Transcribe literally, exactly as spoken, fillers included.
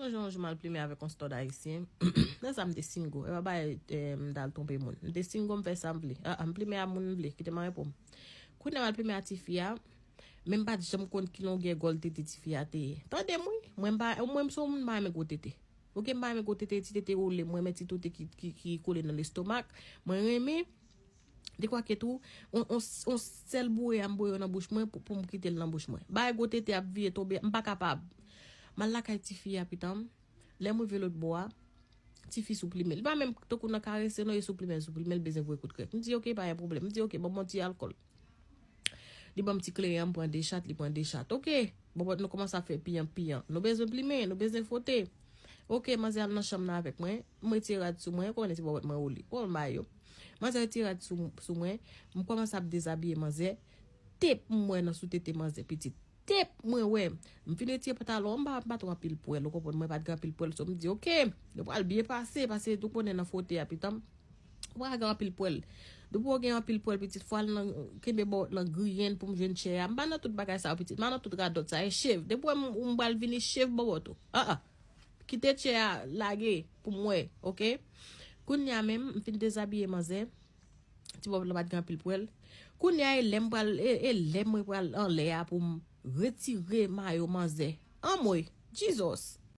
Sonje yon jou m al plimen avèk yon stòd ayisyen. Nan sa m te single. E pa bagay, eh, m t al twonpe moun. M te single, m fè sa m vle. Ah, ah, m plimen a moun m vle. Kite m reponn. Kounye a m al plimen a tifi a. Men m pa t janm konn ki longè gòl tete tifi a te ye. Tande m wi. Mwen m pa, mwen m se yon moun m pa renmen gwo tete. Oke, m pa renmen gwo tete, ti tete wole, mwen renmen ti tete ki, ki, ki kole nan lestomak. Mwen renmen. Dekwake tou, on, on, on sèl boure a m boure nan bouch mwen pou, pou m kite l nan bouch mwen. Bagay gwo tete ap vire tonbe, m pa kapab. M al lakay tifi a pitan m. Lè m rive lòt bò a, tifi sou plimen. Li pa menm tankou nan karese non, e sou plimen, sou plimen, li bezwen voye kout krèk. M di, "Oke, pa gen pwoblèm." M di, "Oke, ban m yon ti alkòl." Li ban m ti kleren, m pran de chat, li pran de chat. Oke, bòbòt nou kòmanse ap fè piyan, piyan. Nou bezwen plimen, nou bezwen fwote. Oke, manzè al nan chanm nan avèk mwen. M retire rad sou mwen, ou konnen se bòbòt mwen wole. Ou konnen bagay yo. Manzè retire rad sou, sou mwen. M kòmanse ap dezabiye manzè. Tep m wè nan sou tete manzè pitit. Tep mwen wè. M fin retire pantalon, m pa, m pa tro anpil pwèl, ou konprann mwen pa t gen anpil pwèl, so m di, "Oke, yo pral byen pase, pase tou konnen nan fwote a pitan m." Ou pa gen anpil pwèl. Depi w gen anpil pwèl, pitit, fò al nan, kenbe bò nan griyen pou m jwenn chè a. M pa nan tout bagay sa yo, pitit. M pa nan tout radòt sa. E chev. Depi w wè m, m pral vini chev bòbòt ou. Ah, ah. Kite chè a lage pou m wè, oke? Kounye a menm, m fin dezabiye manzè. Ti bòbòt la pa t gen anpil pwèl. Kounye a, e lè m pral, e, e lè mwen pral anlè a pou m retire mayo manzè. Anmwe, Jesus!